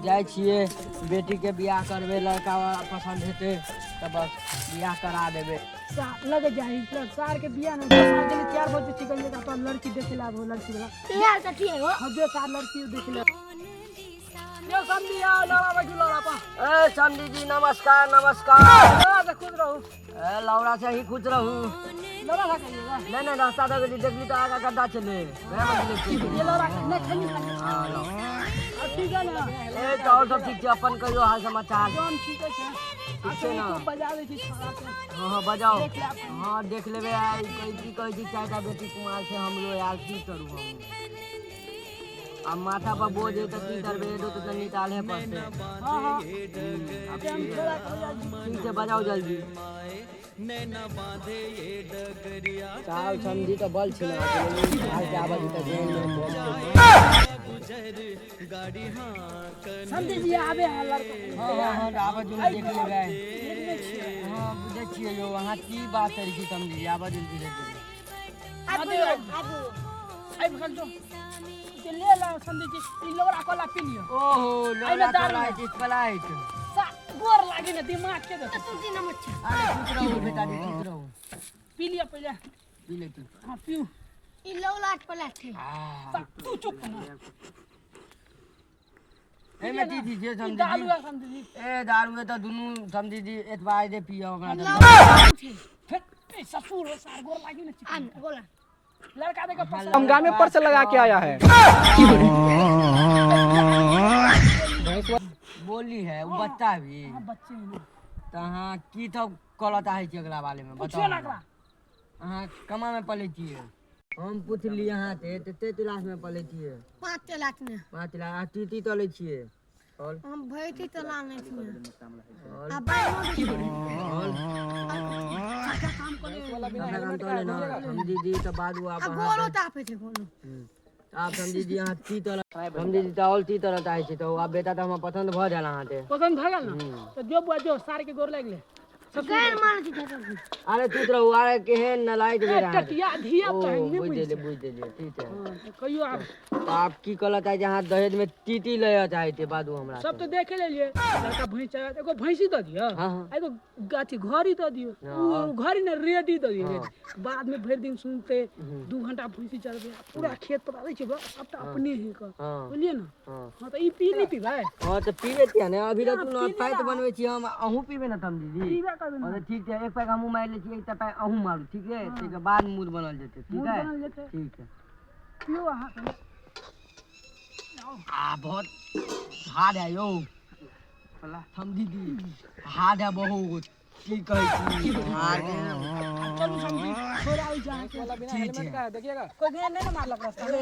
जाइ छियै, बेटीके बियाह करबै, लड़का पसन्द हेतै तऽ बस बियाह करा देबै। लगे जाही सार के बियाह न सार के लिए तैयार भ जेतै चिकन जका तो लड़की देखे ला आबो लड़की वाला। तैयार तऽ ठीक हो। हां, जो सार लड़की देखे ला यो समझी आओ लड़ा बैठू लड़ा पा। ए समधी जी, नमस्कार नमस्कार। लड़ा से खुश रहू। ए लौड़ा से ही खुश रहू। लड़ा सा कहिएगा। नहीं नहीं, रास्ता दे गेली देखली तऽ आगा गड्ढा छलै, वएह में गेली छी। ये लड़ा नहीं खनी खनी। हाँ, लो। आ, ठीक है ना? ए तऽ और सब ठीक छै, अपन कहियो हाल समाचार। हम ठीक है छै। ठीक छै ना? तू बजा दै छी छोड़ा के। हाँ हाँ, बजाओ। देख ले अपन। हाँ, देख लेबै। आइ कहै की कहै छी, चारिटा बेटी कुमार छै हमरो यार, की करू हम? आब माथा पर बोझ है तऽ की करबै, एगो तऽ निकाले पड़तै। हां हां। आब हम छोड़ा के बजा छी। ठीक छै, बजाओ जल्दी। साल समझी तऽ बल छै ने के आबै छै तऽ जेन में बोल छै। समझी जी आबे है लड़का। हाँ हाँ हाँ, आबै जल्दी, देख लेबै। देखने छियै। हाँ, बुझै छियै यौ, अहाँ की बात करै छी समझी, आबै जल्दी देख लेबै। आबू आबू। आबि गेल जो जे ले ला समझी जी, ई लौड़ा कोला पी लियो। ओहो, एहिमे लोला दारू तोला है। छै स्प्राइट। सा गोर लागे ने दिमाग के दे। तू दिन मच्छा। अरे चुप रहू बेटा जी, चुप रहू। पी लियो पहिले। पी ले तू। हां, पीऊ। ई लौला कोला छै। आ सा तू चुप ना। एहिमे की चीज छै ई समझी दारू जी? है समझी जी। ए दारू है तऽ दुनू समझी जी एतबा जे पियब हमरा तऽ। लौला छै। फिर ए ससुर हो सार, गोर लागी ने। आन बोला। लड़का देख के पसंद। हम गामे पर से लगा के आया है। बोली है वो बच्चा भी। हां, बच्चे हैं ना। तऽ अहाँ की सब करऽ चाहै छी अगला बारे में? पूछियो बताउ ना हमरा। एकरा। अहाँ कमा में पलै छियै? हम पुछली अहाँ से कते क्लास में पलै छियै? 5 लाख में। 5 लाख। आ टी टी चलै छियै और? हम भैटी तो लाने छियै। और? आ बाइनो। और काम करे। सबटा काम चलै ना समझी जी, तऽ बाद आप आ अहाँ गोलो तापे छै गोलो। आप समझी जी, अहाँ की तरह समझी जी चावल की तरह चाहै छी? तऽ आब बेटा तऽ हमरा पसन्द भऽ गेल अहाँके। पसंद भऽ गेल ना? तऽ जो बुआ जो, सार के गोर लागि ले। गैर मानै छी चाचा। अरे चुप रहू, अरे केहन नालायक ए बेटा अहाँके। टटिया धिया ओ पुता है, नहि बुझि बुझै देलियै छै। बुझि देलियै, ठीक छै। हाँ, तऽ कहियो आब। तऽ आप की कहऽ चाहै छी? अहाँ दहेज में टी टी लय चाहै छियै बादू हमरा सब तऽ देखे लेलियै, लड़का भैंस चराबै, एगो भैंसी दऽ दियौ। हाँ हाँ। एगो अथी घड़ी दऽ दियौ। हाँ। उ घड़ी ने रेडी दऽ दियौ। हाँ। रेडी बाद में भरि दिन सुनते, 2 घंटा भैंसी चरबै, पूरा खेत पर दै छै सबटा अपने ही के। हाँ। बुझलियै ने? हाँ। हाँ, तऽ ई पी नहि पीबै? हाँ, तऽ पीबै किया ने? अभी रहतू ने। पी पैक लिअ। बनबै छी हम, अहूँ पीबै ने समझी जी? पीबे करबै हाँ ने। तऽ ठीक छै, एक पैक हमहूँ मारि लै छी, एकटा पैक अहूँ मारू, ठीक है? ताहिके बाद मूड बनल जेतै, ठीक मूड है? बनल जेतै। ठीक है। पियौ अहाँ। आ बहुत हार्ड है यौ समझी जी, हार्ड है बहुत, की कहै छी हार्ड है। चलू समझी, छोड़ा आबै छै अहाँके। ठीक छै। देखिएगा। कोइ गेल नहि ने मारलक रास्ता में?